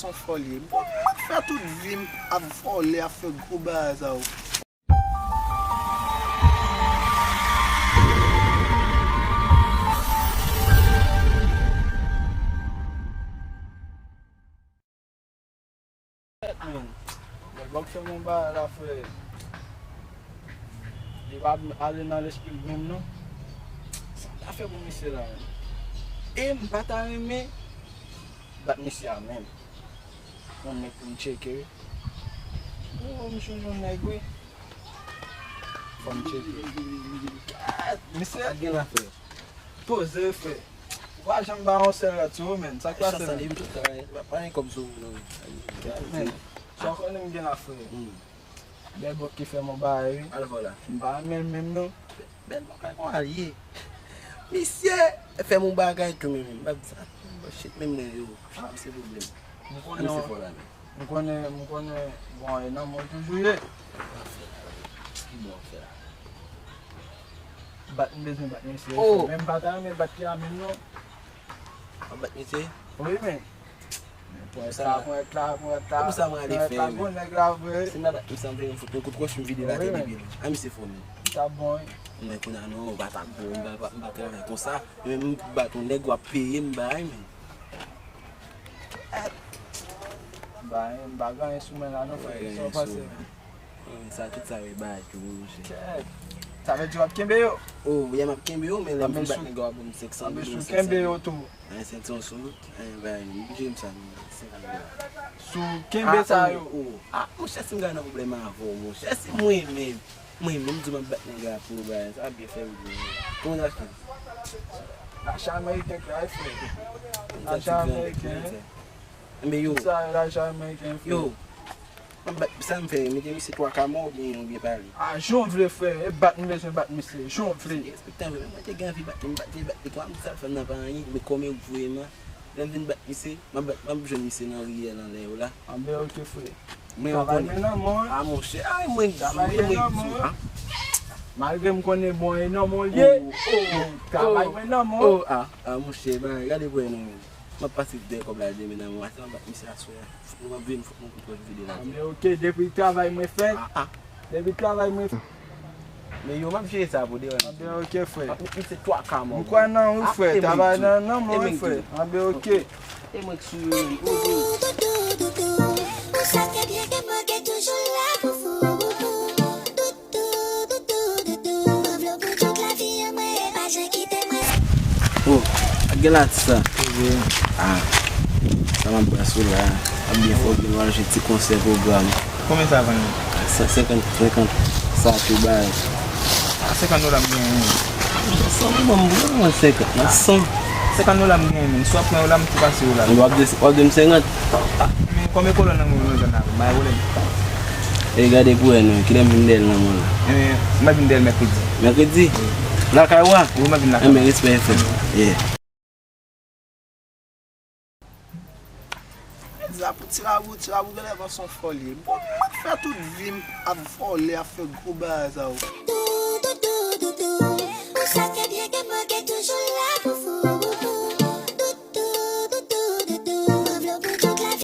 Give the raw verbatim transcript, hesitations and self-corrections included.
Son fòl ye. Bon, mwen fè tout vi m ap vòlè, ap fè gwo bagay sa yo. Bèlbòk fè m yon bagay la, frè. Li pa ale nan lespri l menm, non. Sa m ta fè pou misye la, menm? E m pa ta renmen bat misye a menm. Yon nèg pou m tcheke, wi. Oh, m chonje yon nèg, wi. Fò m tcheke. Ah, misye. Sa gen la, frè? Poze, frè. Ou pa janm ba yon sèl lòt sou ou, menm. Sa k pase, menm? Sa li, m tout travay. Pa, pa gen kòb sou ou, non. Men, sa w konnen m gen la, frè. Hmm. Bèlbòk ki fè m yon bagay, wi. Al vòlè. M pa renmen l menm, non. Bèlbòk la, kòman l ye? Misye fè m yon bagay tou, menm. M pa di sa. Bon, shit, menm mwen, yo. Ah, se pwoblèm. M konnen, m konnen, m konnen, bon, e nan mwen toujou ye. Ki bon w ap fè la? Bat, m bezwen bat misye. Oh! Menm pa ta renmen bat li a menm, non. W ap bat misye? Wi, men. Pwèt la, pwèt la, pwèt la. Kòman sa mwen ale fè, men? Bon nèg la, vre. Si m ta bat misye, m vle m fout yon kout wòch, m vide l atè depi l. A, misye fò, men. Sa bon, wi. Men kounye a, non, m pa ta bon, m pa, m pa travay konsa. Men m bat yon nèg, w ap peye m bay, men. Ba, m pa gen anyen sou mwen la, non, frè. Sa w panse? Sa, tout sa yo e bagay tou, wi, monchè. Kèt. Sa vle di w ap kenbe yo? Oh, yè, m ap kenbe yo, men lè m fin bat nèg yo, w ap ban m senk san dola, senk san dola. Kenbe yo tou. An, sentyon sou, an, bay, m oblije m sa, senkant dola. Sou kenbe sa yo. Oh. Ah, monchè, si m gade nan pwoblèm avè w, monchè, si mwen menm, mwen menm, m di w m ap bat nèg la pou bagay, sa ap byen fè m byen. Kòman w achte? Lajan ameriken ki ay, frè. Lajan ameriken. Enben yo. Sa, lajan ameriken, frè. Yo. M bat, sa m fè, mete misye twa ka mò oubyen, oubyen pale? Ah, jan w vle, frè. E bat m bezwen bat misye. Jan w vle. Respektan vre, mwen te gen anvi bat li, m bat li, bat li. Kòman m di sa l fè m nan pa anyen, men kòman yo voye m an? Lè m vin bat misye, m ap bat, m ap jwenn misye nan riyèl anlè yo la. Anben, oke, frè. Mwen travay mwen nan mwen. Ah, monchè, ay, mwen di w, mwen di w, ah. Malgre m konnen bon e nan mwen l ye. Oh, oh, travay mwen nan mwen. Oh, ah, ah, monchè, bagay, gade pou wè non, men. M ap pase dèyè kòb la demen nan mwen. Ase m ap bat misye aswè a. Fòk nou ap vin, fòk nou konprann vide la. Anben, oke, depi travay mwen fèt. Ah, ah. Depi travay mwen fèt. Men yo, m ap jere sa pou devan. Anben, oke, frè. M ap met misye twa ka mò. M kwè nan ou, frè. Travay nan, nan mwen, frè. Anben, oke. E mwen k sou yo, menm. Ou sa fè byen ke mwen gen toujou la pou ou. Anvlòp ou tout lavi an mwen, e pa jan kite mwen. Oh, ak gen latis la. Ah, sa m ap bwè sou la. Ap byen fò, gen nou al jwe ti konsè pwogram. Konbyen sa vann? San senkant, senkant. Sa tou bay. Ah, senkant dola m genyen. San, ou ban m, ou ban m senkant. Nan san. Senkant dola m genyen, men. Si w ap pran yo la, m tou pase yo la. W ap di, w ap di m senkant? Ah, men konbyen kolòn nan mwen nou jwenn la? Bay pwoblèm. E gade pou wè non, kilè m vin dèyè l nan mwen la? Enben, m ap vin dèyè l mèkredi. Mèkredi? Wi. Lakay ou a? Wi, m ap vin lakay. Enben, respè, frè. Yeah. Sa pou Tirabou, Tirabou genlè van son fòl ye. Bon, mwen fè tout vi m ap vòlè, ap fè gwo bagay sa yo.